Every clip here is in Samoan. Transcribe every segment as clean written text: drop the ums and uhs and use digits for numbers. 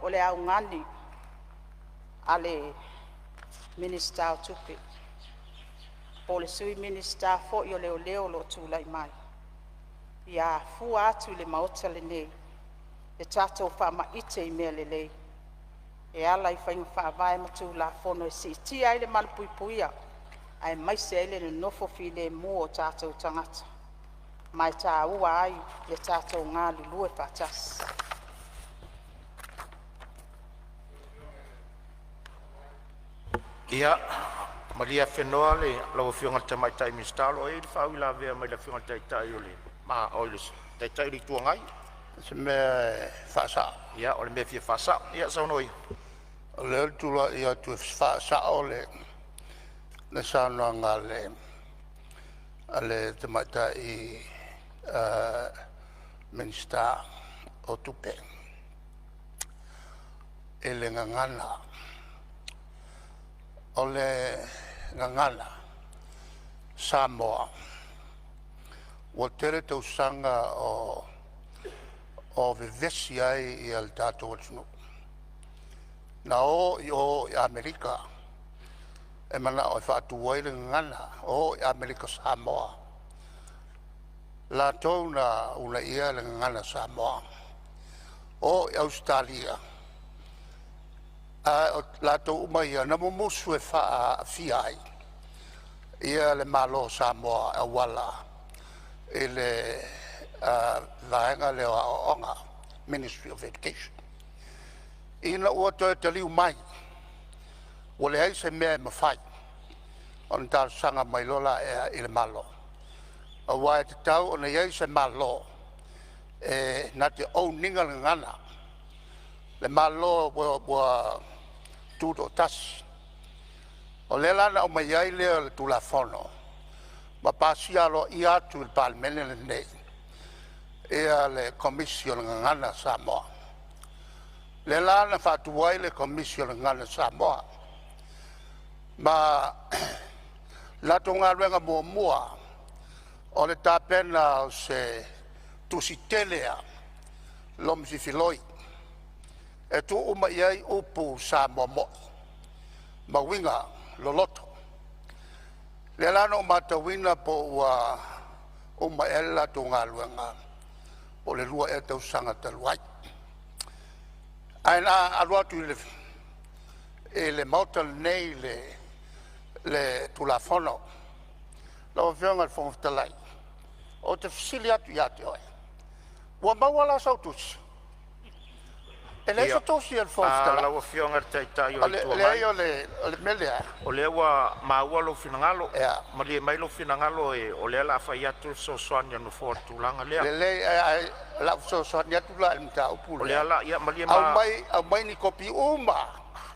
O le augani a le Minisita o Tupe po o le Sui Minisita foi o Leoleo o lo o tulai mai, ia afua atu i le Maota lenei le tatou faamaite i mea lelei e ala i faiga faavae ma Tulafono e siitia ai le malupuipuia aemaise ai le nonofo filemu o tatou tagata, ma e taua ai le tatou galulue faatasi. Ia malie afenoa lau Afioga i le Tamaitai Minisita o lo o i ai le faauilavea mai le Afioga i le Taitai o le Itu Agai. O se mea e faasa'o. Ia o le mea e fia faasa'o, ia saunoa ia. O lea ou te tulai atu e faasa'o le saunoaga a le Tamaitai Minisita o Tupe i le gagana. O le gagana Samoa ua tele tausaga o vevesi ai le tatou atunuu, na o i o i Amerika e manao e faatu ai le gagana, o i Amerika Samoa latou na uunaia le gagana Samoa. O i Ausetalia ae o latou uma ia na mumusu e faaaafia ai le Malo o Samoa e auala i le vaega lea o Aoaoga, Ministry of Education. Ina ua toe taliu mai ua leai se mea e mafai ona talosaga mai loa la i le Malo, aua e tatau ona i ai se Malo e na te own ina le gagana, le Malo ua tutoatasi. O lea la na aumai ai lea o le Tulafono ma pasia aloaia atu i le Palemene lenei le Komisi o le Gagana Samoa. Lea la na faatu ai le Komisi o le Gagana Samoa ma latou galuega muamua o le tapena o se tusi tele lava lomi fifiloi e tuu uma i ai upu Samoa moi ma uiga loloto. O lea la na ou matauina po ua uma ea le latou galuega po o le 2 ea tausaga talu ai. Ae na alu atu i le Maota lenei le Tulafono. Lau Afioga i le Fofoga Fetalai, ou te fesili atu ia te oe, ua maua la sau tusi? E leai se tusi a le Fofoga Fetalai. Lau Afioga i le Taitai o O le le Itu leai Agai, o le mea lea, o lea ua maua lou finagalo. Ia Malie mai lou finagalo o lea o le a fai atu le fesoasoani a le Nofoa i le tulaga lea. Lelei ae o le a ou fesoasoani atu la i le mataupu O lea lea. la, ia malie Aumai, aumai ni kopi uma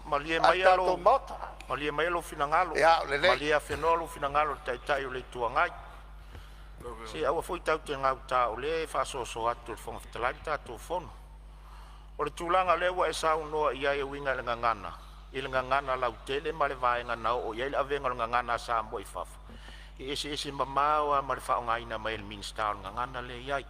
malie a le maia tatou lou Maota. malie maia lou finagalo. Ia, lelei. Malie afenoa lou finagalo i le Taitai o le Itu Agai. Se aua foi tatou te gauta o lea e faasoaso atu e le Fofoga Fetalai le tatou Fono. O le tulaga o lea ua e saunoa i ai e uiga i le gagana i le gagana lautele ma le vaega na oo i ai le avega o le gagana a Samoa i fafo, e eseese mamao lava ma le faaaogaina mai e le Minisita o le gagana lea e i ai.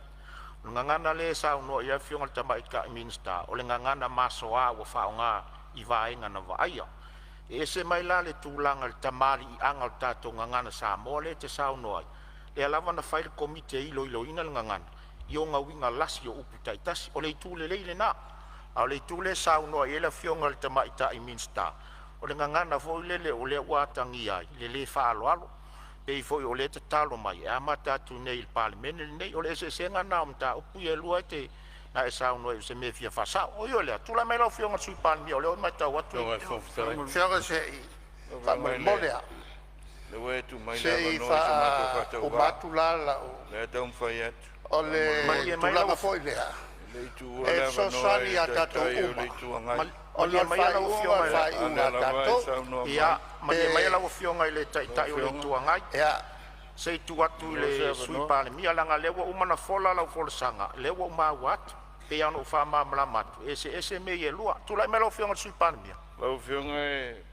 O le gagana lea e saunoa i ai le Afioga i le Tamaitai Minisita, o le gagana masoa ua faaaoga i vaega na vaaia. E ese mai la le tulaga i le tamaliiaga o le tatou gagana Samoa lea e te saunoa ai, lea lava na fai le Komiti e iloiloina le gagana i ona uiga lasi o upu taitasi. O le itu lelei lena. A o le itu lea e saunoa i ai le Afioga i le Tamaitai Minisita, o le gagana foi lele o lea ua atagia ai le le faaaloalo, pei foi o lea e tatalo mai e amata atu i inei i le Palemene lenei. O le eseesega lena o mataupu ia e lua na e saunoa ai o se mea e fia faasao. Ui o lea, tulai mai lau Afioga i le Sui Palemia o lea ua matau atu… Afioga se i… faamolemole lava. Se i faauma atu la lau… O le Malie mai lau tulaga foi lea e fesoasoani ia tatou uma ona Malie o le maia lau faaiuga o Afioga le i le faaiuga a tatou. Malie maia lau Afioga i le Taitai o le Itu Agai se i tuu atu i le Sui Palemia leaga o lea ua uma ona fola lau folasaga, o lea ua ou maua atu. E pei lava ona ou faamalamalama atu, e eseese mea ia e lua. Tulai mai lau Afioga i le Sui Palemia. Lau Afioga e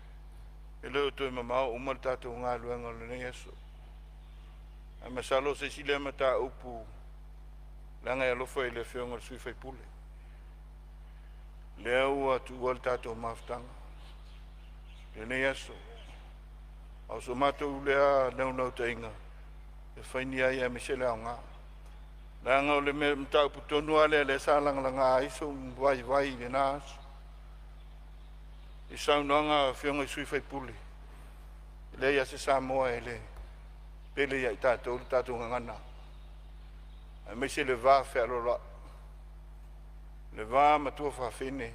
le o toe mamao uma le tatou galuega o lenei aso. Ae masalo o se isi lea mataupu leaga e alofa i le Afioga i le sui usufono. Lea ua tuua le tatou mafutaga lenei aso, a o so matou lea naunautaiga e fai ni ai aemaise le aoga, leaga o le mea mataupu tonu lava lea lea sa lagalaga ai sou vaivai i lena aso i saunoaga a Afioga i sui usufono. E leai lava se Samoa e le pele ia i tatou le tatou gagana, aemaise le va fealoaloai, le va matua fafine,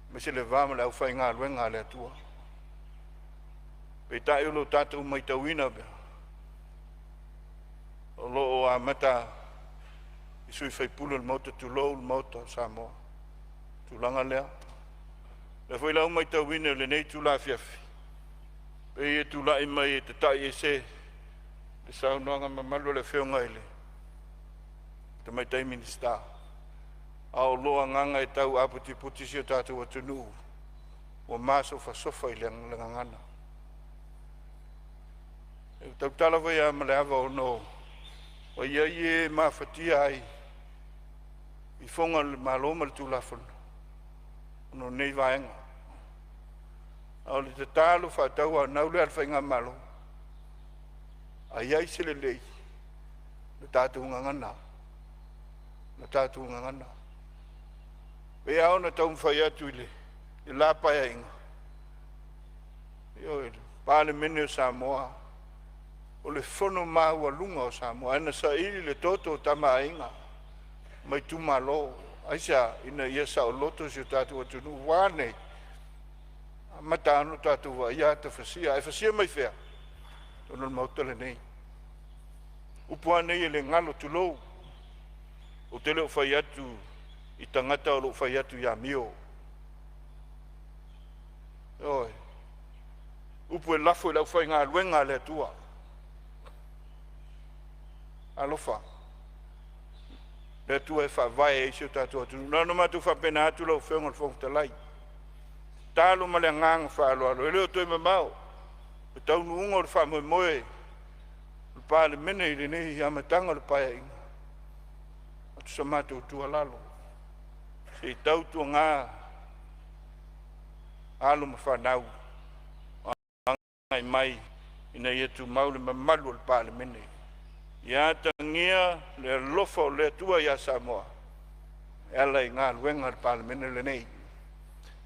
aemaise le va ma le aufaigaluega a le Atua. Peitai o lo tatou matauina pea, o lo o amata i sui usufono o le Maota, tulou le Maota o Samoa, tulaga lea. O lea foi la ua matauina i lenei itula afiafi, pei e tulai mai e tatai ese le saunoaga mamalu a le Afioga i le Tamaitai Minisita, a o lo agaga e tau aputiputi si o tatou atunuu ua masofasofa i le gagana. E tautala foi lava ma le ava, ona o i ai e mafatia ai i foga o le Malo ma le Tulafono ona o nei vaega. A o le tatalo faatauanau lea a le Faigamalo, a i ai se lelei, le tatou gagana, le tatou gagana. E pei lava ona taumafai atu i le la Paeaiga, ioe, le Palemene o Samoa, o le fono maualuga o Samoa, ae na saili le toto o Tama a Aiga ma itumalo. Aisea? Ina ia saoloto si o tatou atunuu. Ua a nei? Amata lava ona tatou vaaia ata fasia, ae fasia mai fea? Ona o le Maota lenei. Upu lava nei e le galo, tulou, ou te le o fai atu i tagata, o lo o fai atu i amio. Ioe, upu e lafo i le aufaigaluega a le Atua. Alofa, le Atua e faavae ai si o tatou atunuu. Na ona matou faapena atu lau Afioga i le Fofoga Fetalai, tatalo ma le agaga faaaloalo, e le o toe mamao le taunuuga o le faamoemoe o le Palemene i lenei amataga o le Paeaiga. Avatu sa matou tuualalo, se i tautuana alo ma fanau agai mai ina ia tumau le mamalu o le Palemene. Ia atagia le alofa o le Atua ia Samoa e ala i galuega a le Palemene lenei.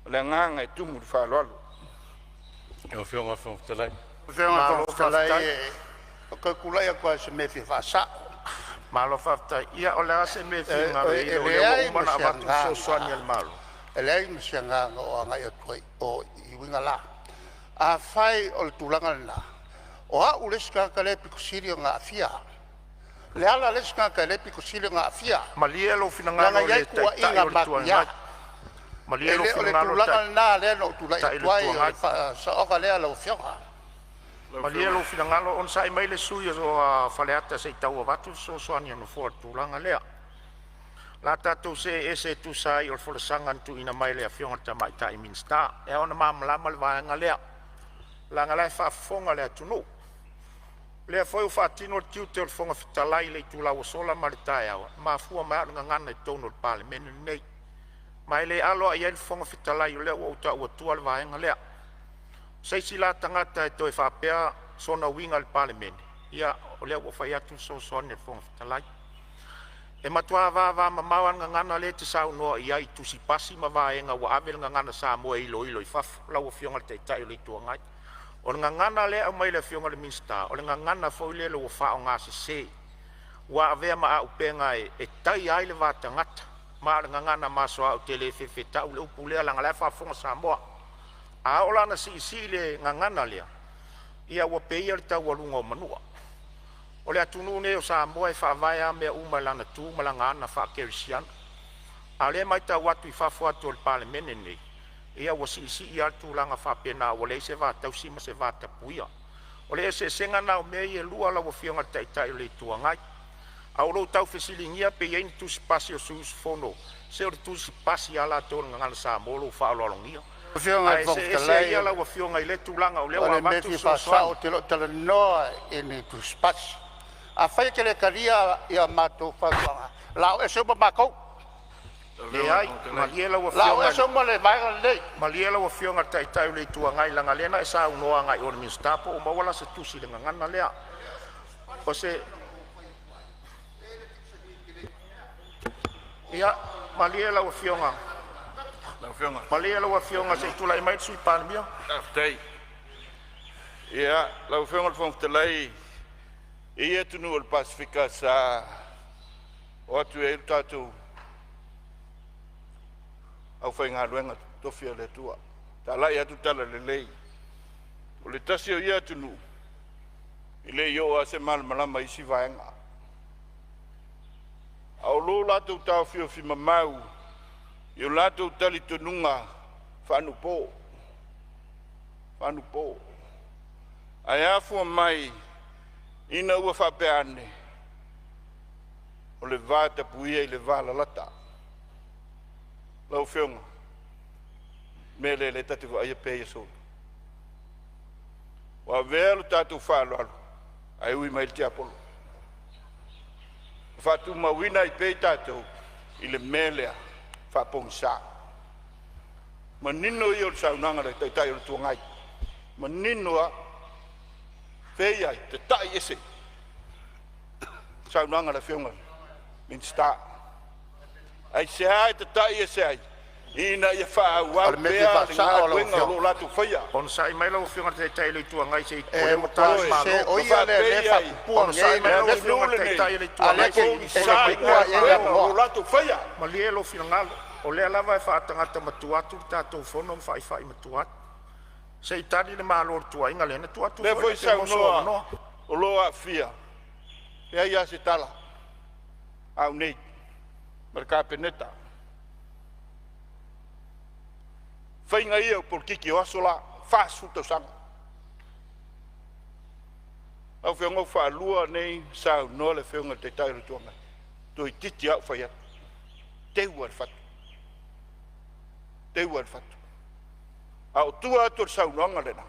O le agaga e tumu i le faaaloalo. Lau Afioga i le Fofoga Fetalai. Afioga i le Malo Fofoga Fetalai, faafetai. E toe tulai atu lava i se mea e fia faasao. Malo faafetai. Ia, o le a se mea e finagalo E i ai, e o lea ua leai uma ma ona se avatu le agaga, fesoasoani a le Malo? e leai ma se agaga o agai atu ai i o i uiga la. Afai o le tulaga lena, o au le isi tagata lea e aupito sili ona aafia. Leala le isi tagata e le aupito sili ona aafia, Malie lou leaga finagalo e i ai le Taitai tuuaiga o le Itu matuia. Agai. Malie E lou le o le finagalo le tulaga lena lea na ou tulai Taitai o atu le Itu ai, o le Agai. faasaoga lea lau Afioga. Lau Malie Afioga, lou finagalo, onosai mai le sui usufono o Faleata se i tau avatu le fesoasoani a le Nofoa i le tulaga lea. O le a tatou see ese e tusa ai o le folasaga na tuuina mai e le Afioga i le Tamaitai Minisita. E ao ona malamalama le vaega lea, leaga o la e faafofoga le atunuu. O lea foi ua faatino le tiute o le Fofoga Fetalai i le itula ua sola ma le taeao, e mafua mai lava o le gagana i totonu o le Palemene lenei. Ma e le alo lava i ai le Fofoga Fetalai, o lea ua ou tau atua le vaega lea. O se isi la tagata e toe faapea sona uiga i le Palemene, ia o lea ua ou fai atu le fesoasoani a le Fofoga Fetalai. E matua vavamamao lava le gagana lea e te saunoa i ai i tusipasi ma vaega ua ave le Gagana Samoa e iloilo i fafo lau Afioga i le Taitai o le Itu Agai. O le gagana lea e aumai e le Afioga i le Minisita, o le gagana foi lele ua faaaogasese, ua avea ma auupega e taia ai le va tagata. Ma o le gagana masoa ou te le fefe e tau le upu lea leaga o la e faafofoga Samoa. A oo la ina siisii le gagana lea, ia ua peia le taualuga o manua. O le atunuu lenei o Samoa e faavae lava mea uma i lana tu ma lana aga faakerisiano. A o lea e matau atu i fafo atu o le Palemene lenei, ia ua siisii lava le tulaga faapena ua leai se va tausi ma se va tapuia. O le eseesega lena o mea ia e lua lau Afioga i le Taitai o le Itu Agai. A o lou taufesiligia pe i ai ni tusipasi a sui usufono, se o le tusipasi a latou o le Gagana Samoa o lou faaaloalogia. Lau Afioga i le Ae Fofoga see ese Fetalai, ia lau Afioga i lea tulaga o lea o ua le mea e avatu le fia faasao, fesoasoani. ou te le o talanoa i ni tusipasi. Afai e te le talia ia matou fautuaga, o le a o ese uma matou. Leai, malie lau Lau Afioga, ese uma le vaega lenei. Malie lau Afioga i le Taitai o le Itu Agai leaga o lea na e saunoa agai i o i le Minisita po ua maua la se tusi i le gagana lea. O se… Ia, malie lau Afioga, malie lau Afioga se i tulai mai le Sui Palemia. Ia, lau Afioga i le Fofoga Fetalai, e i ai atunuu o le Pasefika sa o atu i ai le tatou aufaigaluega totofi a le Atua, talai atu le talalelei. O le tasi o ia atunuu, e le i oo lava se malamalama i isi vaega, a o lo latou taofiofi mamau i o latou talitonuga faaanapo, faaanapo. Ae afua mai ina ua faapea ane, o le va tapuia i le valalata. Lau Afioga, o le mea lea o lea ta te vaaia pea i aso uma, ua avea lo tatou faaaloalo ae ui mai le tiapolo ma faatumauina ai pea i tatou i le mea lea faapogisa. Manino ia o le saunoaga a le Taitai o le Itu Agai, manino lava. Fea e i ai? Tatai ese. Saunoaga a le Afioga i le Minisita. Aisea e tatai ese ai? Ina ia O faaauau le mea e fia pea le faasao lau galuega o Afioga. lo o latou faia. Onosai mai lau Afioga i le Taitai o le Itu Agai se i o E lea ua ta matua le Ioe, sese, Malo. o ma ia lea o lea e faapei ai, faapupua Onosai nei o mai le lau Lefulefu. Afioga atunuu i le lenei Taitai o le Itu A o lea Agai e e se i te pogisa tulai i mai tupua pea le i ai le galuega Malo. o lo o avanoa. latou faia. Malie lou finagalo, o lea lava e faatagata matua atu le tatou fono ma faaifa'i matua atu. Se i tali le Malo i le tuaiga lea, na tuu O atu lea foi foi na e te maua sou saunoa avanoa. o lo o aafia, e leai lava se tala a au nei ma le Kapeneta. O faiga ia o polokiki o aso la, 40 tausaga. Lau Afioga ua faalua nei saunoa le Afioga i le Taitai o le Itu Agai, toeitiiti lava ou fai atu, teu lava i le fatu, teu lava i le fatu. A o tua atu o le saunoaga lena,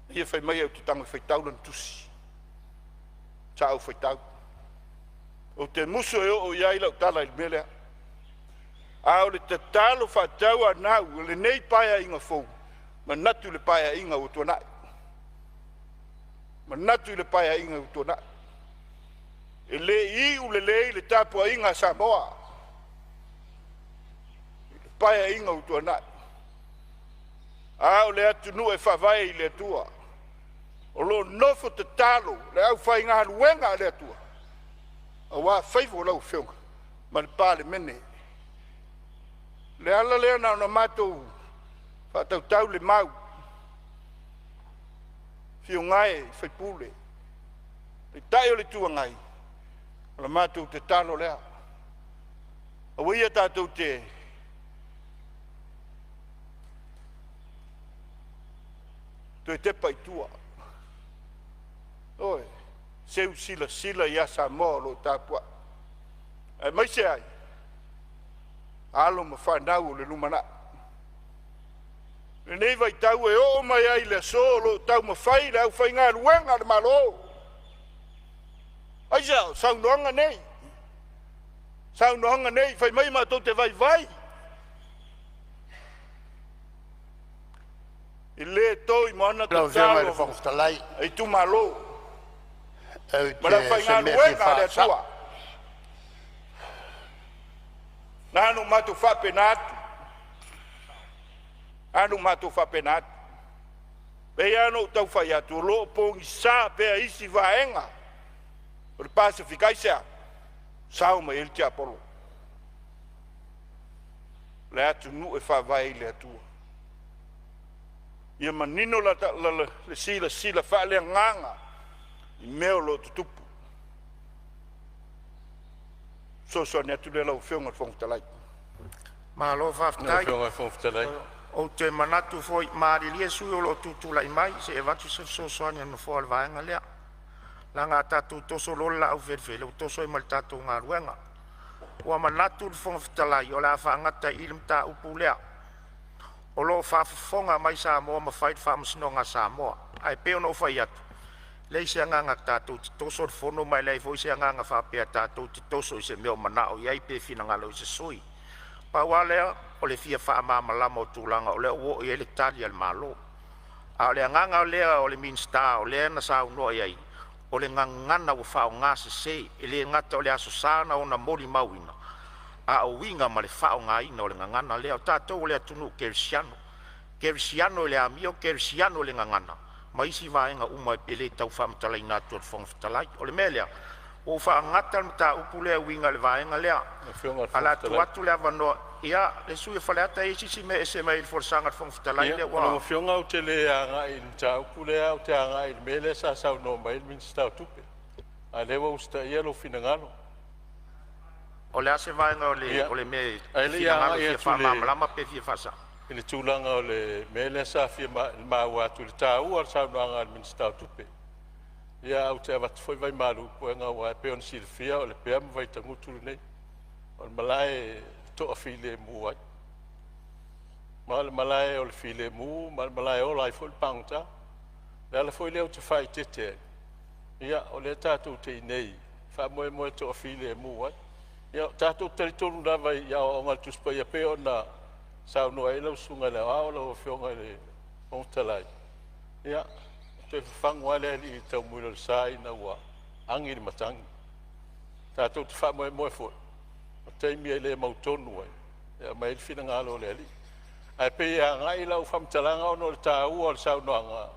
ia fai mai ou te tago e faitau lana tusi. Sa ou faitau, ou te musu e oo i ai lau tala i le mea lea. A o le tatalo faatauanau a lenei Paeaiga fou, manatu i le Paeaiga ua tuanai, manatu i le Paeaiga ua tuanai, e le i iu lelei le tapuaiga a Samoa i le Paeaiga ua tuanai, a o le atunuu e faavae i le Atua, o lo o nofo tatalo le aufaigaluega a le Atua aua faiva o lau Afioga ma le Palemene. O le ala lea na ona matou faatautau le mau, afio gae i sui usufono, Taitai o le Itu Agai, o le matou tatalo lea, aua ia tatou te toe tepa i tua. Ioe, seu silasila ia Samoa o lo o tapuai, aemaise ai alo ma fanau o le lumanai. I lenei vaitau e oo mai ai i le aso o lo o taumafai le aufaigaluega a le Malo. Aisea? O saunoaga nei, saunoaga nei fai mai matou te vaivai. E le to i moana Lau Afioga i le tatalo Fofoga Fetalai, a itumalo ou ma le te se mea e fia aufaigaluega a le faasa'o. Atua. Na ona matou faapena atu, na ona matou faapena atu. E pei lava ona ou tau fai atu, o lo o pogisa pea isi vaega o le Pasefika. Aisea? Sao mai ai le tiapolo, o le atunuu e faavae i le Atua. Ia manino le silasila faaleagaga i mea o lo o tutupu. O le fesoasoani atu lea lau Afioga i le Fofoga Fetalai. Malo Lau faafetai. Afioga i le Fofoga Fetalai. Ou te manatu foi, malilie sui usufono o lo o tutulai mai se i avatu se fesoasoani a le Nofoa i le vaega lea, leaga a tatou toso loa le laaufelefele ua toso ai ma le tatou galuega. Ua manatu le Fofoga Fetalai o le a faagata ai i i le mataupu lea. O lo o faafofoga mai Samoa ma fai le Faamasinoga a Samoa. Ae pei ona ou fai atu, e leai se agaga tatou te toso le fono ma e leai foi se agaga faapea tatou te toso i se mea o manao i ai pe finagalo ai se sui. Pau lava lea o le fia faamalamalama o tulaga o lea ua oo i ai le tali a le Malo. A o le agaga lea o le Minisita o lea na saunoa i ai, o le gagana ua faaaogasese. E le gata o le Aso Sa na ona molimauina, a o uiga ma le faaaogaina o le gagana lea. O tatou o le atunuu kerisiano, kerisiano i le amio kerisiano i le gagana ma isi vaega uma e le tau faamatalaina atu e le Fofoga Fetalai. O le mea lea, ua ou faagata le mataupu lea e uiga i le vaega lea. Lau Afioga i le Ae o le Fofoga a tuu Fetalai. atu le avanoa i le sui usufono o Faleata, e i ai se isi mea e ese mai ai i le folasaga a le Fofoga Fetalai Ia, lea lau ua Afioga ou te le agai i le mataupu lea, ou te agai i le mea lea sa saunoa mai ai le Minisita o Tupe, a o lea ua usitaia lou finagalo. O le a se vaega o le Ia, o le mea e ae le i finagalo e agai fia atu i le faamalamalama pe fia faasao? i le tulaga o le mea lea sa fia maua atu i le taua o le saunoaga a le Minisita o Tupe. Ia, ae ou te avatu foi vaimalu i puega aua e pei ona silafia o Lepea ma Vaitagutu lenei. O le malae e toafilemu ai, ma o le malae o le filemu ma o le malae e ola ai foi le pagota. O le ala foi lea ou te faaeteete ai, ia o lea tatou te i inei e faamoemoe e toafilemu ai. Ia tatou te talitonu lava i aoaoga a le Tusi Paia e pei ona saunoa ai lau Susuga i le Aoao lau Afioga i le Fofoga Fetalai, ia, e toe fafagu lava le alii i le taumuila o le sa ina ua agi le matagi. Tatou te faamoemoe foi o taimi e le mautonu ai e aumai ai le finagalo o le Alii. Ae pei e agai lau faamatalaga ona o le taua o le saunoaga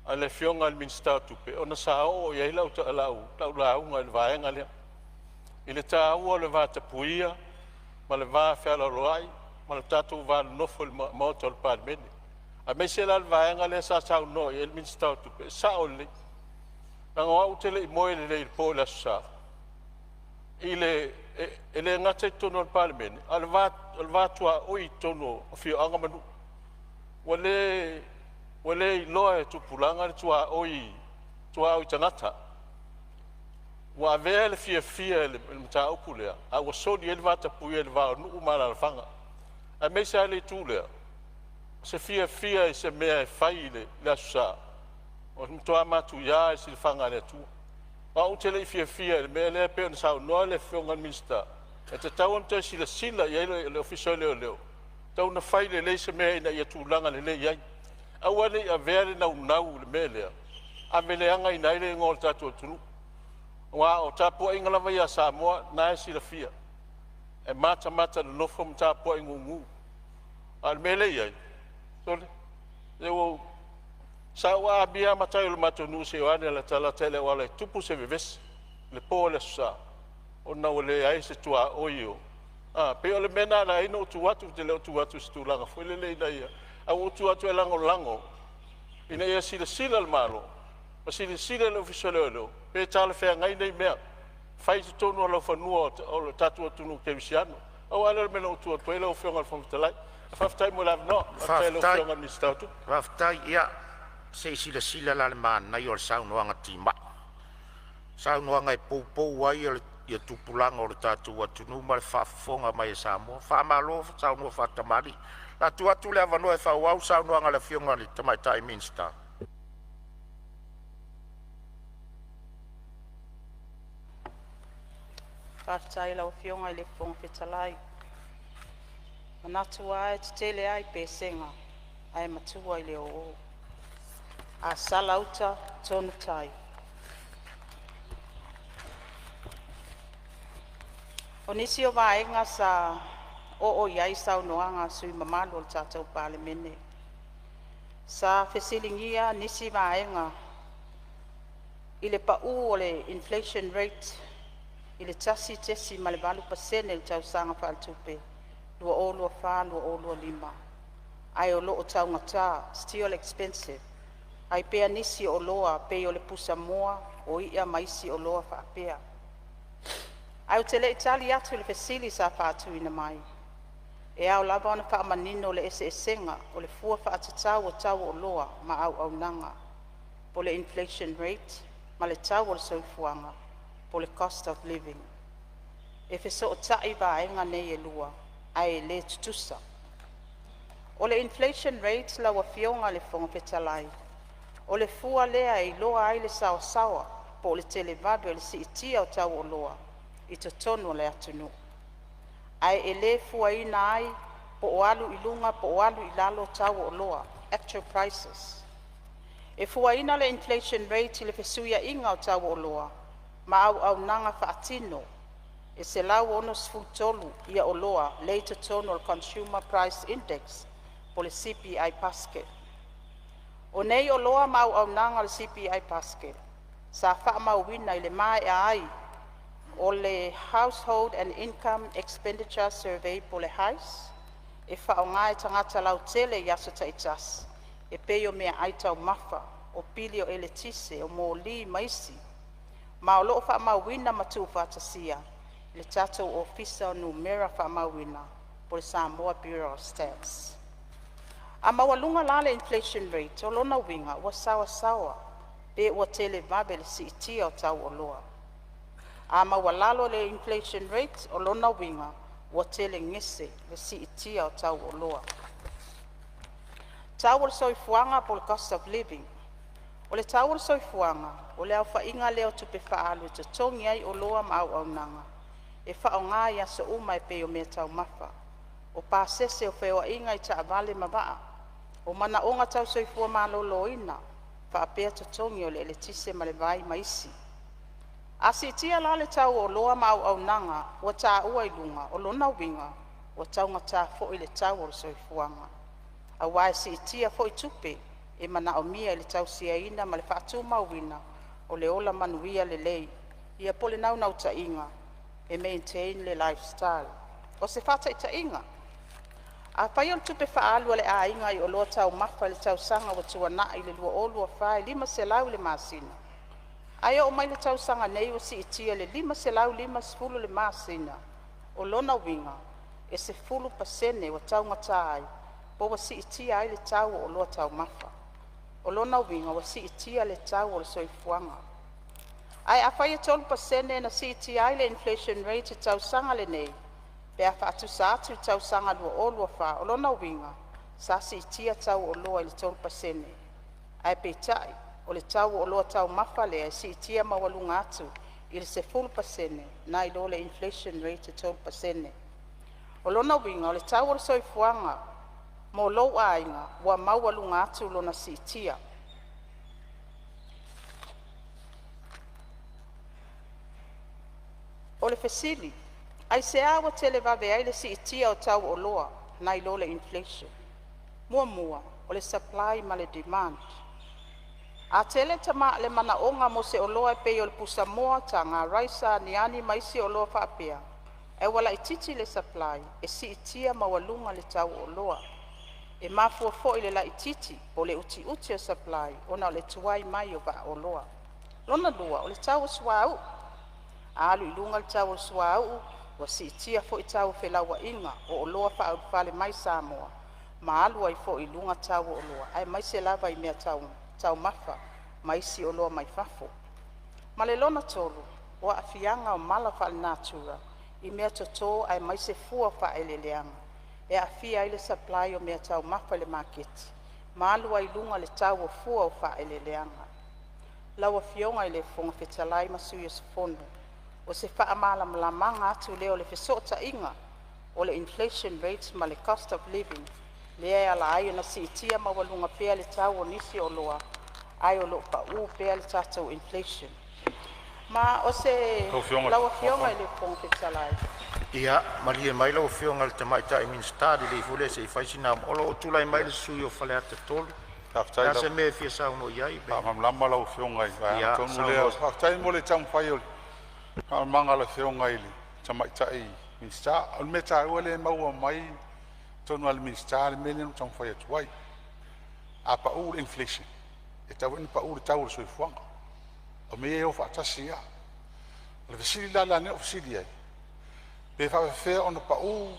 a le Afioga i le Minisita o Tupe ona sa oo i ai lau lauga i le vaega lea, i le taua o le vatapuia ma le vafealoaloai ma le tatou va nonofo i le Maota o le Palemene, aemaise la le vaega lea sa saunoa i ai le Minisita o Tupe. E sao lelei, leaga o au ou te le i moe lelei i le po i le Aso Sa, e le gata i totonu o le Palemene, a o le va tuaoi i totonu o afioaga ma nuu. Ua le iloa e tupulaga le tuaoi, tuaoi tagata. Ua avea le fiafia i le mataupu lea a ua soli ai le vatapuia i le va o nuu ma alaalafaga, aemaise lava le itu lea, o se fiafia i se mea e fai i le Aso Sa, o le matua matuia lava i le silafaga a le Atua. O au ou te le i fiafia i le mea lea e pei ona saunoa le Afioga i le Minisita, e tatau ona toe silasila i ai le Ofisa o Leoleo, e tatau ona fai lelei se mea ina ia tulaga lelei ai. Aua ne i avea le naunau i le mea lea ave leagaina ai le igoa o le tatou atunuu. Aua o tapuaiga lava ia a Samoa, o lena e silafia, e matamata nonofo ma tapuai gugu. A o le mea lea e i ai, sole, se sa ou aamia lava matai o le matou nuu se i o ane e latalata i le auala e tupu se vevesi i le po o le Aso Sa ona ua leai se tuaoi o… E pei o le mea lena na ala ai ona ou tu atu, ou te le o tu atu i se tulaga foi lele ina ia… ae ua ou tu atu e lagolago ina ia silasila le Malo ma silasila le Ofisa o Leoleo pe talafeagai nei mea, fai i totonu o laufanua o le tatou atunuu kerisiano. Pau lava lea o le mea na ou tu atu ai lau Afioga i le Fofoga Fetalai. Faafetai mo le avanoa. Faafetai i lau Faafetai. Afioga i le Minisita o Tupe. Faafetai. Ia se i silasila la i le manaia o le saunoaga timai, saunoaga e poupou ai tupulaga o le tatou atunuu ma le faafofoga mai a Samoa. Faamalo saunoa faatamalii. O le a tuu atu le avanoa e faaauau le saunoaga a le Afioga i le Tamaitai Minisita. Faafetai i lau Afioga i le Fofoga Fetalai. E manatu lava e tetele a i Pesega ae matua i le oo. A sala uta, tonu tai. O nisi o vaega sa oo iai saunoaga a sui usufono mamalu o le tatou Palemene, sa fesiligia nisi vaega i le pa'u o le inflation rate i le 1.8% i le tausaga faaletupe 2024/2025, ae o loo taugata, still expensive ai pea nisi o oloa e pei o le pusamoa, o i'a ma isi oloa faapea. Ae ou te lei tali atu i le fesili sa faatuina mai, e ao lava ona faamanino le eseesega o le Fua Faatatau o Tau o Oloa ma Auaunaga po o le inflation rate ma le tau o le soifuaga po o le cost of living. E fesootai vaega nei e lua ae le tutusa. O le inflation rate lau Afioga i le Fofoga Fetalai, o le fua lea e iloa ai le saoasaoa po o le televave o le siitia o tau o oloa i totonu o le atunuu. Ae e le fuaina ai po o alu i luga po o alu i lalo tau o oloa, actual prices. E fuaina le inflation rate i le fesuiaiga o tau o oloa ma auaunaga faatino e 163 ia oloa lea e i totonu o le Consumer Price Index po o le CPI Basket. O nei oloa ma auaunaga o le CPI Basket sa faamauina i le maea ai o le Household and Income Expenditure Survey po o le HIES, e faaaoga e tagata lautele i aso taitasi e pei o meaai taumafa, o pili o eletise, o moli ma isi, ma o loo faamauina ma tuufaatasia e le tatou Ofisa o Numera Faamauina po o le Samoa Bureau of Stats. A maualuga la le inflation rate o lona uiga ua saoasaoa pe ua televave le siitia o tau o oloa. A maualalo le inflation rate o lona uiga ua telegese le siitia o tau o oloa. Tau o le soifuaga po o le cost of living. O le tau o le soifuaga o le aofaiga lea o tupe faaalu e totogi ai oloa ma auaunaga e faaaoga i aso uma e pei o meataumafa, o pasese o feoaiga i taavale ma vaa, o manaoga tau soifua maloloina, faapea totogi o le eletise ma le vai ma isi. A siitia la le tau o oloa ma auaunaga ua taua i luga, o lona uiga ua taugata foi le tau o le soifuaga, aua e siitia foi tupe e manaomia i le tausaiaina ma le faatumauina o le ola manuia lelei, ia po o le naunautaiga e maintain le lifestyle. O se faataitaiga, afai o le tupe faaalu a le aiga i oloa taumafa i le tausaga ua tuanai i le 2024 e $500 i le masina, ae oo mai i le tausaga nei ua siitia i le $550 i le masina, o lona uiga e 10% ua taugata ai pe ua siitia ai le tau o oloa taumafa. O lona uiga ua siitia le tau o le soifuaga. Ae afai e 3% na siitia ai le inflation rate i le tausaga lenei pe a faatusa atu i le tausaga 2024, o lona uiga sa siitia tau o oloa i le 3%. Ae peitai o le tau o oloa taumafa lea e siitia maualuga atu i le 10% nai lo le inflation rate e 3%. O lona uiga o le tau o le soifuaga mo lou aiga ua maualuga atu lona siitia. O le fesili; aisea ua televave ai le siitia o tau o oloa nai lo le inflation? Muamua, o le supply ma le demand. A tele le manaoga mo se oloa e pei o le pusamoa, taga raisa, aniani ma isi oloa faapea, ae ua laitiiti le supply, e siitia maualuga le tau o oloa. E mafua foi le laitiiti po o le utiuti o le supply ona o le tuai mai o vaa oloa. Lona lua, o le tau o suauu. A alu i luga le tau o le suauu ua siitia foi tau o felauaiga o oloa faaulufale mai i Samoa ma alu ai foi i luga tau o oloa aemaise lava i meataumafa ma isi oloa mai fafo. Ma le lona tolu, o aafiaga o mala faalenatura i meatoto aemaise fua o faaeleeleaga e aafia ai le supply o meataumafa i le maketi ma alu ai i luga le tau o fua o faaeleeleaga. Lau Afioga i le Fofoga Fetalai ma sui usufono, o se faamalamalamaga atu lea o le fesootaiga o le inflation rate ma le cost of living lea e ala ai ona siitia maualuga pea le tau o nisi o oloa ae o loo pau pea le tatou inflation. Ma o se Lau Lau Afioga Afioga i le Fofoga Fetalai, Ia malie mai lau Afioga i le Tamaitai Minisita, lelei foi lea se i fai sina… O lo o tulai mai le sui usufono mo Faleata 3. O le faafetai a lau se mea e fia saunoa i ai? faamalamalama lau Afioga i le vaega tonu lea. Saunoa. Faafetai mo le taumafai o le faamalamalamaga a le Afioga i le Tamaitai Minisita. O le mea taua lea e maua mai totonu lava o le Minisita le mea lea na ou taumafai atu ai. A pau le inflation, e tatau foi ona pau le tau o le soifuaga. O mea ia e o faatasi lava. O le fesili la lea na ou fesili ai, pe faapefea ona pau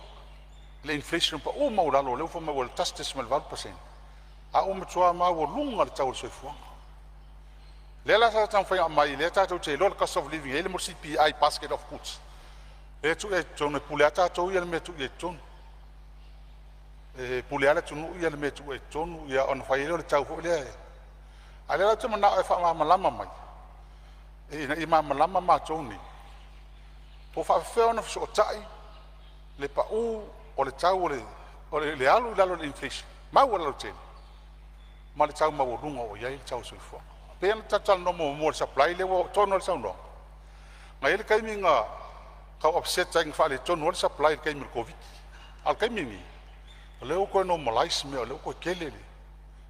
le inflation pau maualalo lea ua fai mai ua 1.8% a ua matua maualuga le tau o le soifuaga. O lea la sa taumafai e aumai lea tatou te iloa le cost of living e i ai le CPI basket of goods lea e tuu ai i totonu, e pule lava tatou ia i le mea e tuu ai i totonu. E pule lava le atunuu ia i le mea e tuu ai i totonu ia ona fai ai lea o le tau foi lea. A o lea la ou te manao e faamalamalama mai ina ia malamalama matou nei, po o faapefea ona fesootai le pau o le tau o le alu i lalo o le inflation maualalo tele ma le tau maualuga ua i ai le tau o le soifuaga. E pei ona tatou talanoa muamua i le supply lea ua oo tonu lava le saunoaga. Na i ai le taimi na tau upset ai, na faaletonu ai le supply i le taimi o le Koviti. A o le taimi lenei, o lea ua toe normalize mea, o lea ua toe tele le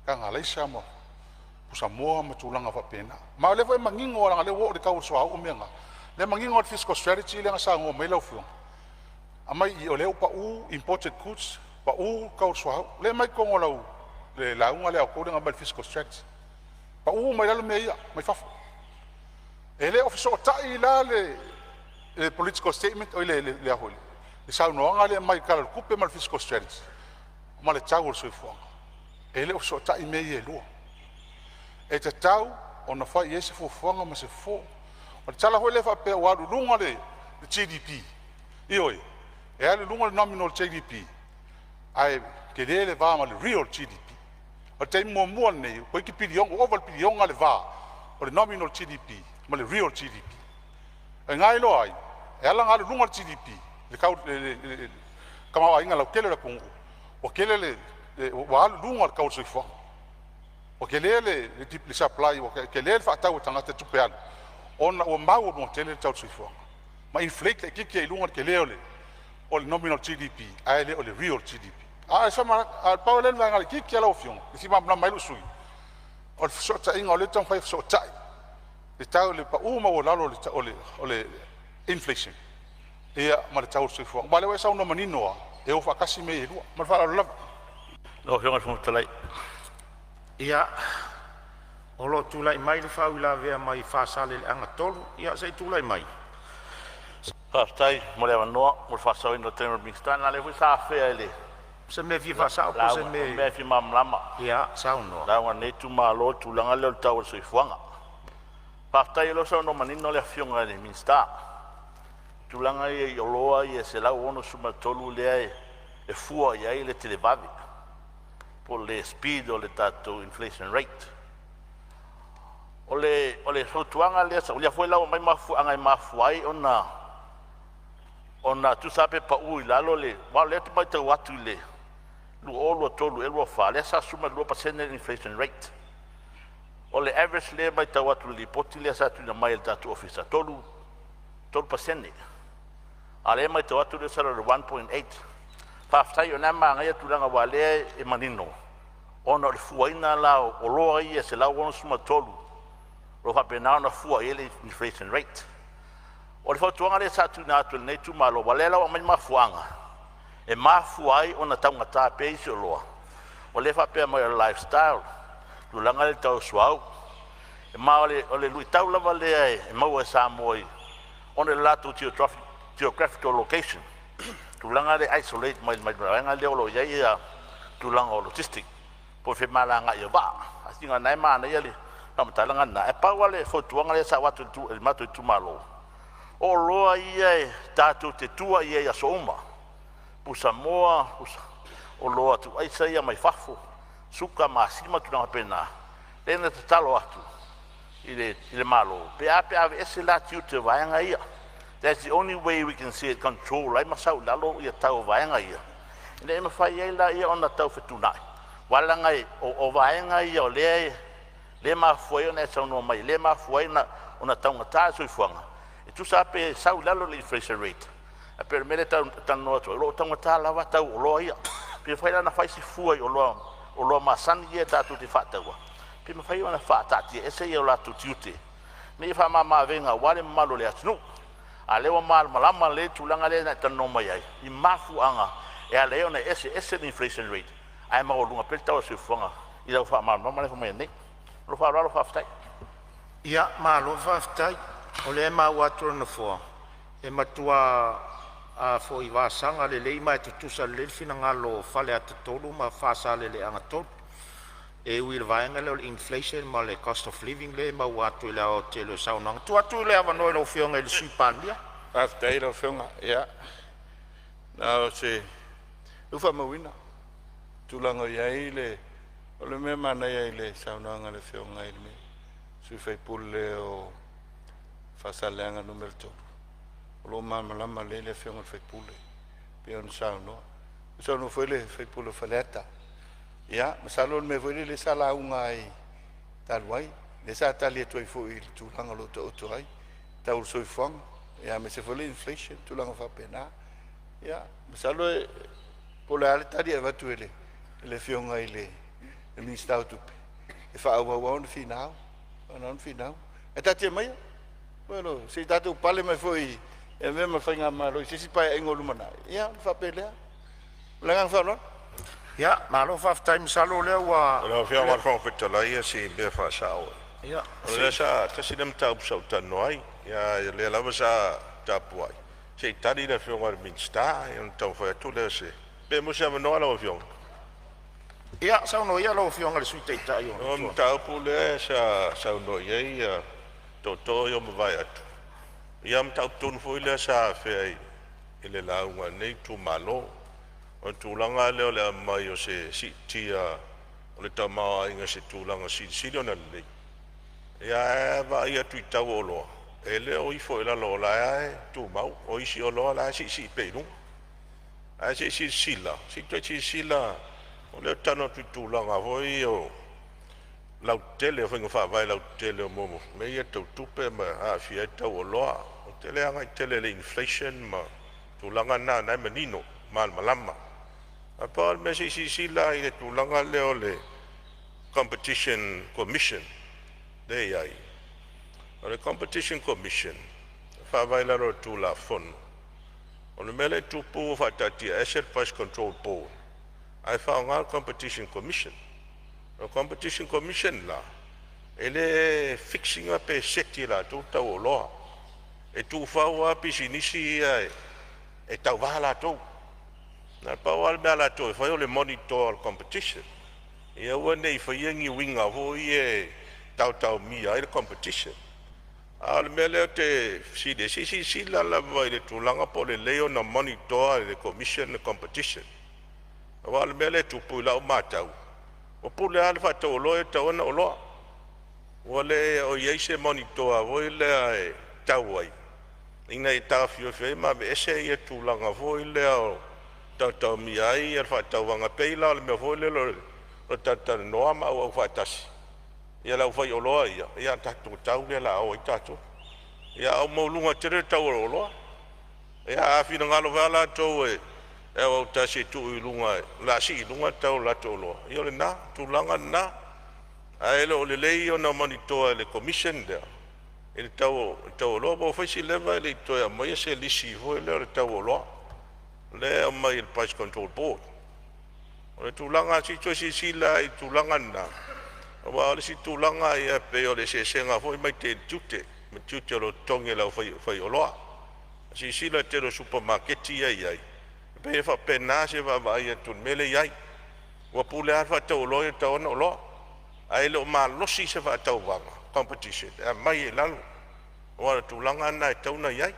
taga alaisa ma pusamoa ma tulaga faapena. Ma o lea foi e manino lava leaga o lea ua oo i le tau o le suauu ma mea na, lea e manino lava le fiscal strategy lea na saunoa mai ai lau Afioga, aumai i i o lea ua pau imported goods, pau le tau o le suauu. O lea e aumai i totonu o lau le lauga lea a outou lea na aumai le fiscal strategy, pau uma ai lalo mea ia mai fafo. E le o fesootai la le political statement oi le saunoaga lea e aumai i le Tala o le Tupe ma le fiscal strategy ma le tau o le soifuaga. E le o fesootai mea ia e lua. E tatau ona fai i ai se fuafuaga ma se fofo. O le tala foi lea faapea ua alu i luga le GDP, ioe, e alu i luga le nominal GDP ae tele le va ma le real GDP. O le taimi muamua lenei toeitiiti piliona, ua ova i le piliona le va o le nominal GDP ma le real GDP. O i ina e iloa ai e ala ona alu i luga le GDP, le tau le tamaoaiga lautele o le atunuu, ua tele le ua alu i luga le tau o le soifuaga. Ua tele le supply, ua tele le faatau a tagata i tupe alu ona ua maualuga tele le tau o le soifuaga ma inflate laitiiti ai i luga le tele o le nominal GDP ae le o le real GDP. A o le pau lea o le vaega laitiiti lava lau Afioga e fia malamalama ai lou sui usufono, o le fesootaiga o lea e taumafai e fesootai le tau o le pau maualalo o le inflation ma le tau o le soifuaga. Aua o lea ua e saunoa manino lava, e o faatasi mea ia e lua. Ma le faaaloalo lava. Lau Afioga i le Fofoga Fetalai. Ia, o lo o tulai mai le faauilavea mai Faasaleleaga 3. Ia se i tulai mai. Faafetai mo le avanoa mo le faasaoina o le taimi o le Minisita. Leaga o lea foi sa afea i le Se mea e fia faasao po o se lauga, o mea mea e fia malamalama. Ia, saunoa. Lauga a lenei itumalo i le tulaga lea o le tau o le soifuaga. Faafetai o lea ua saunoa manino le Afioga i le Minisita i tulaga ia i oloa ia e 163 lea e fua i ai le televave po o le speed o le tatou inflation rate. O le fautuaga lea, o lea foi la ua aumai mafuaaga e mafua ai ona tusa lava pe pau i lalo le, aua o lea ou te matau atu i le 2023 ea 24 lea sa 12% le inflation rate. O le average lea e matau atu i le lipoti lea sa tuuina mai e le tatou ofisa, 3%. A o lea e matau atu lea sa i lalo o le 1.8. Faafetai o lena e manaia tulaga aua o lea e manino ona o le fuaina la o oloa ia e 163 o lo o faapena ona fua i ai le inflation rate. O le fautuaga lea sa tuuina atu e lenei itumalo, aua o lea la ua aumai mafuaaga e mafua ai ona taugata pea isi oloa, o lea e faapea mai o le lifestyle, tulaga i le tau o le suauu. Ma o le luitau lava lea e maua e Samoa ona o le latou geographical location, tulaga lea e isolate mai le vaega lea o lo o i ai tulaga o logistic po o femalagaai o vaa. Ae seiloga o lena e manaia le faamatalaga lena. Ae pau lava le fautuaga lea sa avatu e le matou itumalo, o oloa ia e tatou te tua i ai i aso uma, pusamoa, oloa tuuaisa ia mai fafo, suka, masima ma tulaga faapena, lea na tatalo atu i le Malo pe a aveese la tiute o vaega ia. That's the only way we can see it control ai ma sau i lalo ia tau o vaega ia, ina ia mafai ai laia ona tau fetuunai, aua leaga o vaega ia o lea e mafua ai ona e saunoa mai, lea e mafua ai ona taugata le soifuaga. E tusa lava pe sau i lalo le inflation rate, ae pei o le mea lea e talanoa atu ai, o lo o taugata lava tau o oloa ia. Pe mafai la ona fai se fua i oloa masani ia tatou te faataua, pe mafai ona faataatiaese o latou tiute ina ia faamama avega aua le mamalu o le atunuu. A o lea ua malamalama lelei le tulaga lea na e talanoa mai ai i mafuaaga e ala ai ona eseese le inflation rate ae maualuga pea le tau o le soifuaga i lau faamalamalamaga lea e fai mai nei. Ma lou faaaloalo faafetai. Ia, malo faafetai. O lea e maua atu e le Nofoa, e matua a foi vasaga lelei ma e tutusa lelei le finagalo o Faleata 3 ma Faasaleleaga 3. E ui i le vaega lea o le inflation ma le cost of living lea e maua atu i le aoaotele o saunoaga. Tuu atu le avanoa i lau Afioga i le Sui Palemia. Faafetai i lau Afioga. Ia, na o se ua faamauina tulaga o i ai le o le mea manaia i le saunoaga a le Afioga i le sui usufono o Faasaleleaga 3, o lo o malamalama lelei le Afioga i le sui usufono. pei ona saunoa. Ua saunoa foi le sui usufono o Faleata. Ia, masalo o le mea foi lele sa lauga ai talu ai, lea sa tali atu ai foi i le tulaga o lo o taoto ai tau o le soifuaga, ia aemaise foi le inflation, tulaga faapena. Ia, masalo po o le a le tali e avatu e le Afioga i le Minisita o Tupe, e faaauau lava ona finau, ona finau. Ae taatia maia, se i tatou pale mai foi e avea ma faigamalo i se isi Paeaiga o lumanai, ia ona faapea lea. Ma le agaga faaaloalo. Ia, malo faafetai, masalo o lea ua Lau Afioga i le Fofoga Fetalai, o si mea faasao. O lea sa tasi lea mataupu sa ou talanoa ai, ia lea lava sa tapuai se i tali le Afioga i le Minisita, ona taumafai atu lea o se... Pe maua se avanoa lau Afioga? Ia, saunoa ia lau Afioga i le Sui Taitai o O le mataupu lea sa saunoa i ai tootoo ia ua mavae atu, ia mataupu tonu foi lea sa afea i le lauga a lenei itumalo. O le tulaga lea o le aumai o se siitia o le tamaoaiga i se tulaga silisili ona lelei, ia ae vaai atu i tau o oloa, e le o ifo i lalo, o la e tumau. O isi oloa la e siisii pea i luga. Ae se i silasila, se i toe silasila, o lea ou te talanoa atu i tulaga foi ia o lautele, o faiga faavae lautele o mea ia tau tupe ma aafia ai tau o oloa. Ou te le agai tele i le inflation ma tulaga na, na e manino malamalama. Ae pau lava le mea, se i silasila i le tulaga lea o le Competition Commission lea e i ai. O le Competition Commission e faavae i lalo o le Tulafono. O le mea lea e tupu, ua faataatiaese le Price Control Board ae faaaoga le Competition Commission. O le Competition Commission la, e le fix ina pe seti e latou tau o oloa. E tuufau lava pisinisi ia e tauva latou. Na pau lava le mea a latou e fai o le monitor o le competition. Ia aua ne i faia ni uiga foi ia e taotaomia ai le competition. A o le mea lea ou te fesili ai, se i silasila lava i le tulaga po o lelei ona monitor e le Commission le competition. Aua o le mea lea e tupu i lau matau, ua pule lava le faatauoloa e tatau ona oloa. Ua le o i ai se monitor foi lea e tau ai ina ia taofiofi ai ma aveese ia tulaga foi lea o taotaomia ai le faatauvaga. E pei la o le mea foi lea o le talatalanoa ma auau faatasi ia le aufaioloa ia, ia tatou tau lea o le a o ai tatou. Ia a ua maualuga tele le tau o oloa, ia a finagalo foi la latou e auautasi e tuu i luga, o le a sii i luga le tau o latou oloa, ia o lena tulaga lena. Ae le o lelei ona monitor e le Commission lea i le tau o oloa. Ua fai si leva e le i toe aumaia se lisi foi lea o le tau o oloa lea e aumai e le Price Control Board. O le tulaga, se i toe silasila i le tulaga lena, aua o le isi tulaga ia pei o le eseesega foi mai le tiute ma tiute o lo o totogi e le aufaioloa. Silasila i le tele o supamakeki ia e i ai, e pei e faapena se vaavaai atu i le mea lea e i ai. Ua pule lava le faatauoloa ia e tatau ona oloa, ae le o malosi se faatauvaga competition e aumai ai i lalo, aua o le tulaga lena e tatau ona i ai.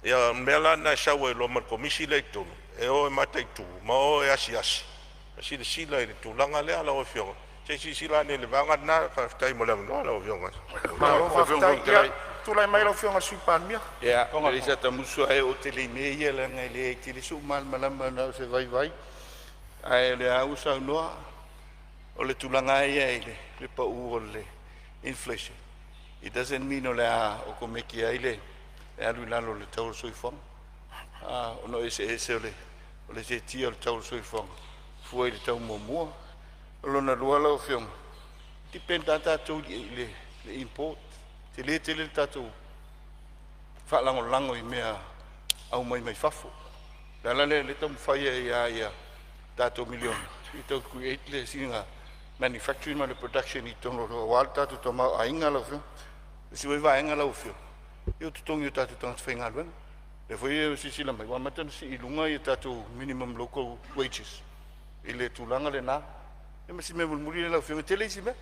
Ia o le mea la lena e sau ai loa ma le komisi lea i totonu e o e mataitu ma o e asiasi ma silasila i le tulaga lea. Lau Afioga, se i silasila ane i le vaega lena. Faafetai mo le avanoa lau Afioga. Malo faafetai. Ia, tulai mai lau Afioga i le Sui Palemia. Ia, e le sa tamusu ae o te le i mea ia leaga e leai tele sou malamalama na o se vaivai. Ae o lea ua saunoa, o le tulaga ia i le pau o le inflation. It doesn't mean o le a okomeki ai le alu i lalo o le tau o le soifuaga. Ona o eseese o le seetia o le tau o le soifuaga fua i le tau muamua. O lona lua lau Afioga, depend lava tatou i le import. Tele tele le tatou faalagolago i mea aumai mai fafo. O le ala lea o lea e taumafai ai ia tatou miliona i tau create le sina manufacturing ma le production i totonu aua le tatou tamaoaiga lau Afioga. O le isi foi vaega lau Afioga, ia o totogi o tatou tagata faigaluega. O lea foi e silasila mai ua amata ona sii i luga ia tatou minimum local wages i le tulaga lena. Ia ma si mea mulimuli lea lau Afioga, e tele isi mea.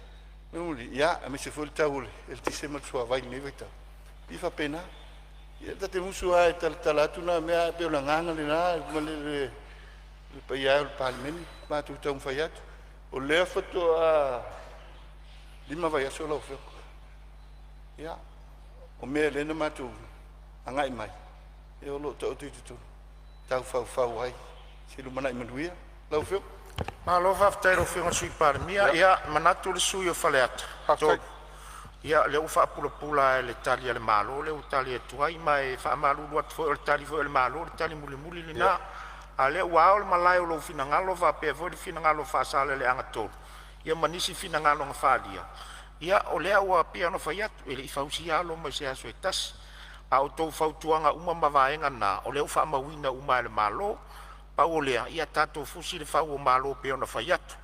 Mulimuli, ia, aemaise foi le tau o le eletise ma le suavai i lenei vaitau. Ia faapena. Ia ta te musu lava e talatala atu na mea, ae pei o le agaga lena ma le paia e o le Palemene, matou taumafai atu. O lea faatoa 5 vaiaso lau Afioga. Ia, o mea lea na matou agai mai, ia o lo o taoto i totonu. tau faufau ai se lumanai manuia. Lau Afioga. Malo faafetai i lau Afioga i le Sui Palemia. Ia, e manatu le sui usufono o Faleata 3, ia o lea ua faapulapula lava i le Tali a le Malo lea ua tali atu ai. Ma e faamalulu atu foi, o le Tali foi a le Malo o le tali mulimuli lena. A o lea ua ao le malae o lou finagalo faapea foi le finagalo o Faasaleleaga 3 ia ma nisi finagalo na faaalia, ia o lea ua pei lava ona fai atu, e le i fausia lava Roma i se aso se tasi. A o outou fautuaga uma ma vaega na, o lea ua faamauina uma e le Malo. Pau o lea, ia tatou fusi le fau o malo pei ona fai atu,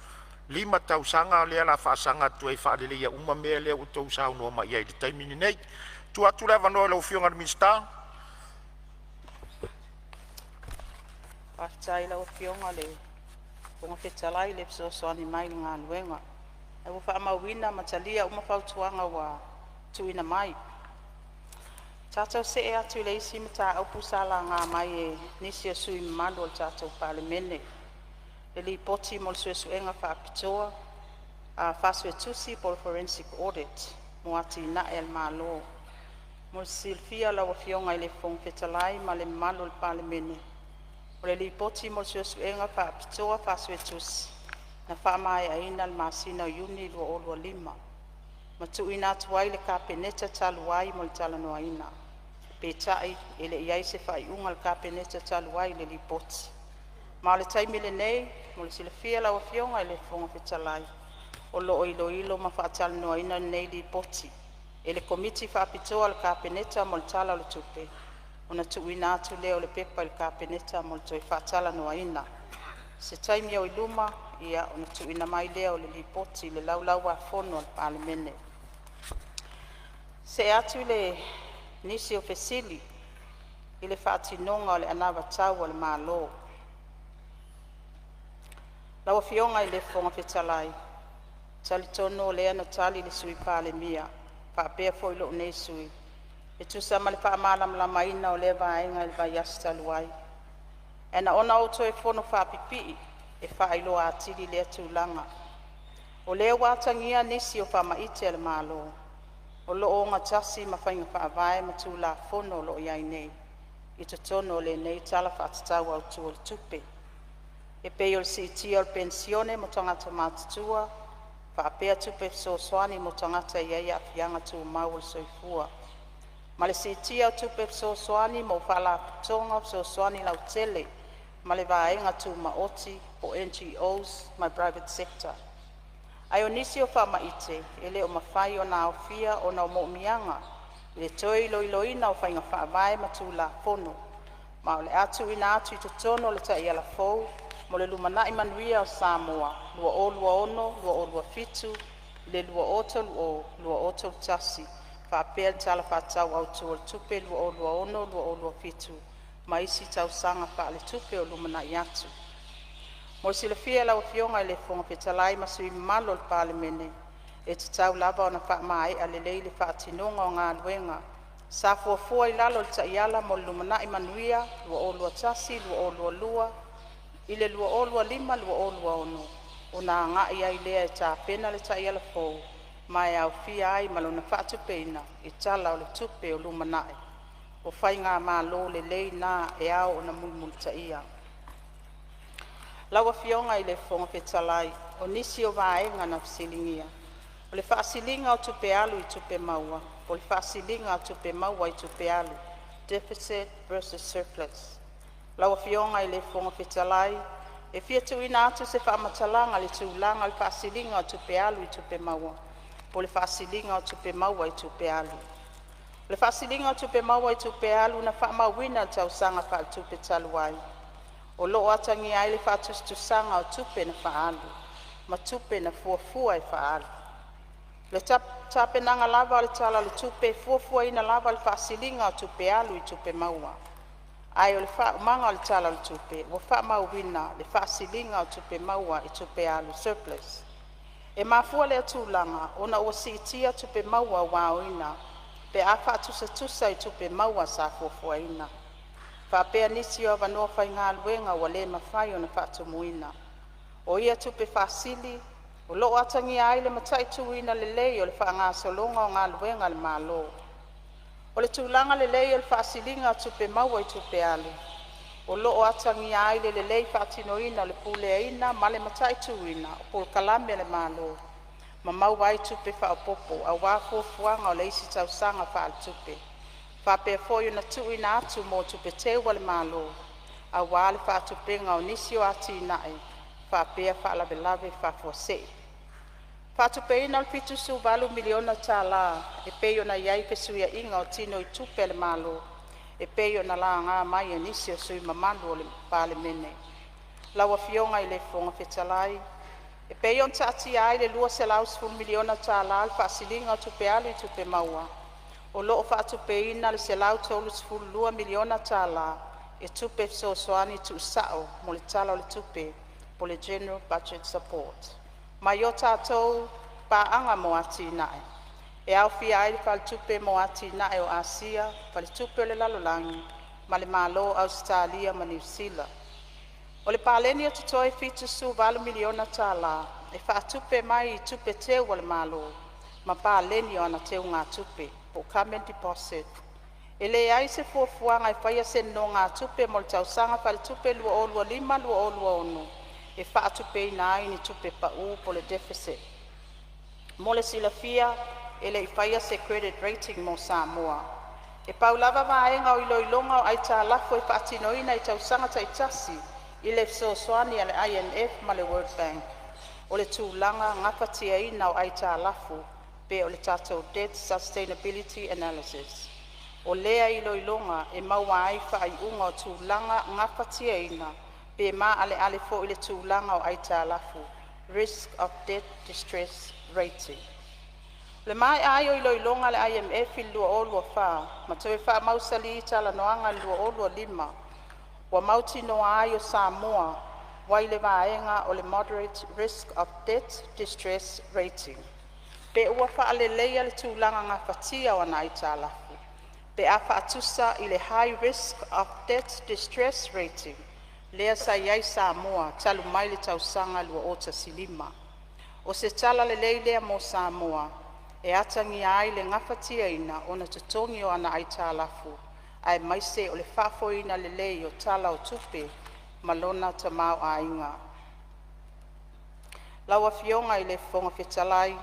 5 tausaga lea o le a faasaga atu ai e faaleleia uma mea lea ua outou saunoa mai ai i le taimi lenei. Tuu atu le avanoa i lau Afioga i le Minisita. Faafetai i lau Afioga i le Fofoga Fetalai i le fesoasoani mai i le galuega. Ae ua faamauina ma talia uma fautuaga ua tuuina mai. Tatou se'e atu i le isi mataupu sa laga mai e nisi o sui usufono mamalu o le tatou Palemene, le Lipoti mo le Suesuega Faapitoa Faasuetusi po o le Forensic Audit mo atinae a le Malo. Mo le silafia e lau Afioga i le Fofoga Fetalai ma le mamalu o le Palemene, o le Lipoti mo le Suesuega Faapitoa Faasuetusi na faamaeaina i le masina o Iuni 2025 ma tuuina atu ai i le Kapeneta talu ai mo le talanoaina. Peitai, e le i i ai se faaiuga a le Kapeneta talu ai i le Lipoti. Ma o le taimi lenei mo le silafia e lau Afioga i le Fofoga Fetalai, o lo o iloilo ma faatalanoaina lenei Lipoti e le Komiti Faapitoa a le Kapeneta mo le Tala o le Tupe, ona tuuina atu lea o le pepa i le Kapeneta mo le toe faatalanoaina. O se taimi oi luma ona tuuina mai lea o le Lipoti i le Laulau-a-Fono a le Palemene. Se'e atu i le nisi o fesili i le faatinoga o le anavatau a le Malo. Lau Afioga i le Fofoga Fetalai, e talitonu o lea na tali le Sui Palemia faapea foi lo'u nei sui usufono e tusa ma le faamalamalamaina o lea vaega i le vaiaso talu ai. Ae na ona ou toe fonofaapipii e faailoa atili lea tulaga. O lea ua atagia nisi o faamaite a le Malo o lo o ogatasi ma faiga faavae ma Tulafono o lo o i ai nei i totonu o lenei Tala Faatatau Autu o le Tupe, e pei o le siitia o le penisione mo tagata matutua, faapea tupe fesoasoani mo tagata e i ai aafiaga tumau o le soifua, ma le siitia o tupe fesoasoani mo faalapotopotoga o fesoasoani lautele ma le vaega tumaoti (NGOs ma le Private Sector). Ae o nisi o faamaite e le o mafai ona aofia ona o moomiaga i le toe iloiloina o faiga faavae ma Tulafono, ma o le a tuuina atu i totonu o le Taiala fou mo le Lumanai Manuia o Samoa 2026-2027 i le 2030-2031, faapea le Tala Faatatau Autu o le Tupe 2026/2027 ma isi tausaga faaletupe o lumanai atu. Mo le silafia e lau Afioga i le Fofoga Fetalai ma sui usufono mamalu o le Palemene, e tatau lava ona faamaea lelei le faatinoga o galuega sa fuafua i lalo o le Taiala mo le Lumanai Manuia 2021/2022 i le 2025/2026 ona agai ai lea e tapena le Taiala fou, ma e aofia ai ma lona faatupeina i Tala o le Tupe o lumanai. O faigamalo lelei na e ao ona mulimulitaia. Lau Afioga i le Fofoga Fetalai, o nisi o vaega na fesiligia o le faasiliga o tupe alu i tupe maua po o le faasiliga o tupe maua i tupe alu (Deficit versus Surplus). Lau Afioga i le Fofoga Fetalai, e fia tuuina atu se faamatalaga i le tulaga o le faasiliga o tupe alu i tupe maua po o le faasiliga o tupe maua i tupe alu. O le faasiliga o tupe maua i tupe alu na faamauina i le tausaga faaletupe talu ai, o lo o atagia ai le faatusatusaga o tupe na faaalu ma tupe na fuafua e faaalu. I le tapenaga lava o le Tala o le Tupe e fuafuaina lava le faasiliga o tupe alu i tupe maua, ae o le faaumaga o le Tala o le Tupe ua faamauina le faasiliga o tupe maua i tupe alu (surplus). E mafua lea tulaga ona ua siitia tupe maua ua aoina pe a faatusatusa i tupe maua sa fuafuaina, faapea nisi o avanoa faigaluega ua le mafai ona faatumuina. O ia tupe faasili o lo o atagia ai le mataituina lelei o le faagasologa o galuega a le Malo. O le tulaga lelei o le faasiliga o tupe maua i tupe alu O lo'o atagia ai le lelei faatinoina o le puleaina ma le mataituina o polokalame a le Malo ma maua ai tupe faaopoopoo aua fuafuaga o le isi tausaga faaletupe, faapea foi ona tuuina atu mo tupe teu a le Malo aua le faatupega o nisi o atinae faapea faalavelave faafuasei. Faatupeina o le $78 miliona tala e pei ona iai fesuiaiga o tinoitupe a le Malo e pei ona laga mai e nisi o sui usufono mamalu o le Palemene. Lau Afioga i le Fofoga Fetalai, E pei ona taatia ai le $210 miliona tala o le faasiliga o Tupe Alu i Tupe Maua, o loo faatupeina le $132 miliona tala e tupe fesoasoani tuusao mo le Tala o le Tupe (General Budget Support) mai o tatou Paaga mo Atinae, e aofia ai le Faletupe mo Atinae o Asia, Faletupe o le Lalolagi ma le Malo o Ausetalia ma Niu Sila. O le paleni o totoe $78 miliona tala e faatupe mai i tupe teu a le Malo ma paleni o ana teugatupe (government deposits). E leai se fuafuaga e faia se nonogatupe mo le tausaga faaletupe 2025/2026 e faatupeina ai ni tupe pa'u (deficit). Mo le silafia e lei faia se credit rating mo Samoa. E pau lava vaega o iloiloga o aitalafu e faatinoina i tausaga taitasi i le fesoasoani a le IMF ma le World Bank, o le tulaga gafatiaina o aitalafu tatou (Debt Sustainability Analysis). O lea iloiloga e maua ai faaiuga o tulaga gafatiaina pe maaleale foi le tulaga o aitalafu (risk of debt distress rating). O le maea ai o iloiloga a le IMF i le 2024 ma toe faamausali talanoaga i le 2025, ua mautinoa ai o Samoa ua i le vaega o le “Moderate Risk of Debt Distress Rating” pe ua faaleleia le tulaga gafatia o ana aitalafu pe a faatusa i le “High Risk of Debt Distress Rating” lea sa iai Samoa talu mai le tausaga 2015. O se tala lelei lea mo Samoa e atagia ai le gafatiaina ona totogi o ana aitalafu aemaise o le faafoeina lelei o tala o tupe ma lona tamaoaiga. Lau Afioga i le Fofoga Fetalai,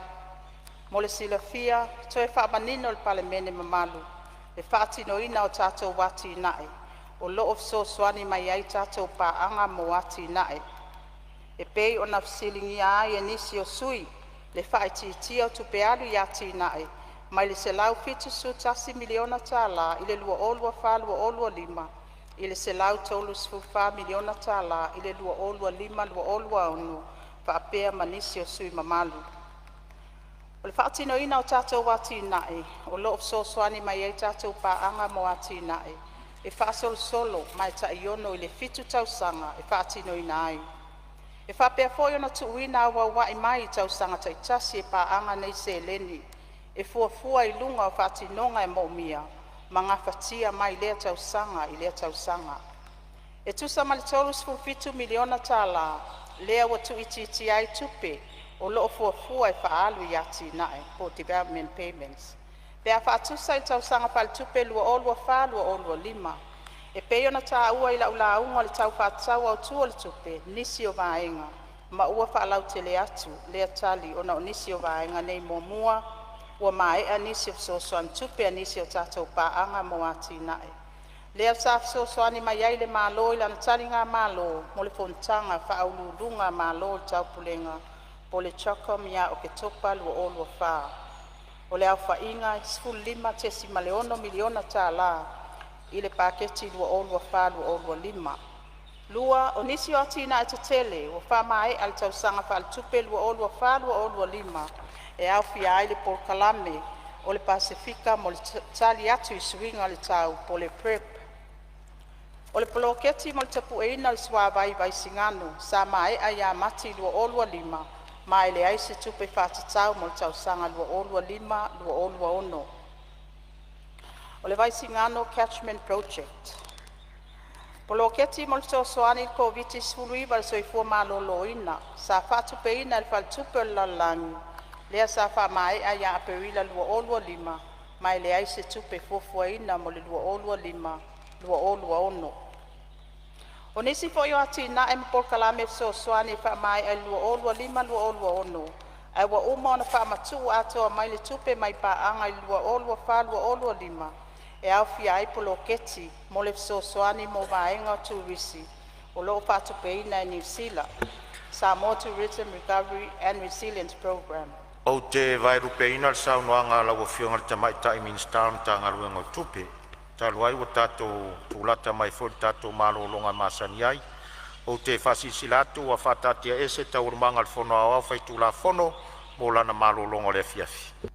Mo le silafia e toe faamanino i le Palemene mamalu le faatinoina o tatou atinae o loo fesoasoani mai ai tatou Paaga mo Atinae e pei ona fesiligia ai e nisi o sui le faaitiitia o tupe alu i atinae mai le $171 miliona tala i le 2024/2025 i le $134 miliona tala i le 2025/2026, faapea ma nisi o sui mamalu. O le faatinoina o tatou atinae o loo fesoasoani mai ai tatou Paaga mo Atinae e faasolosolo ma e tai 6 i le 7 tausaga e faatinoina ai. E faapea foi ona tuuina auauai mai i tausaga taitasi e paaga nei seleni e fuafua i luga o faatinoga e moomia ma gafatia mai lea tausaga i lea tausaga. E tusa ma le $37 miliona tala lea ua tuuitiitia ai tupe o loo fuafua e faaalu i atinae (development payments) pe a faatusa i le tausaga faaletupe 2024/2025. E pei ona taua i lau lauga i le Tala Faatatau Autu o le Tupe nisi o vaega ma ua faalautele atu lea tali ona o nisi o vaega nei: Muamua, ua maea nisi o fesoasoani tupe a nisi o tatou Paaga mo Atinae, lea sa fesoasoani mai ai le Malo i lana taligamalo mo le fonotaga a Faauluuluga a Malo o le Taupulega po o le CHOGM ia Oketopa 2024. O le aofaiga e $15.6 miliona tala i le Paketi 2024/2025. Lua, o nisi o atinae tetele ua faamaea i le tausaga faaletupe 2024/2025 e aofia ai le Polokalame o le Pasefika mo le Tali atu i Suiga o le Tau (PREP). O le Poloketi mo le Tapu'eina o le Suavai i Vaisigano sa maea ia Mati 2025 ma e leai se tupe faatatau mo le tausaga 2025/2026. O le Vaisigano Catchment Project. Poloketi mo le Fesoasoani i le Koviti-19 i le Soifua Maloloina sa faatupeina e le Faletupe o le Lalolagi, lea sa faamaea ia Aperila 2025 ma e leai se tupe fuafuaina mo le 2025/2026. O nisi foi o atinae ma polokalame fesoasoani e faamaea i le 2025/2026 ae ua uma ona faamatuu atoa mai le tupe mai paaga i le 2024/2025 e aofia ai poloketi mo le fesoasoani mo vaega o turisi o loo faatupeina e Niu Sila (Samoa Tourism Recovery and Resilience Programme). Ou te vaelupeina le saunoaga a lau Afioga i le Tamaitai Minisita o le Matagaluega o Tupe. Talu ai ua tatou tulata mai foi i le tatou malologa masani ai, ou te faasilasila atu ua faataatiaese Taualumaga a le Fono Aoao Faitulafono mo lana malologa o le afiafi.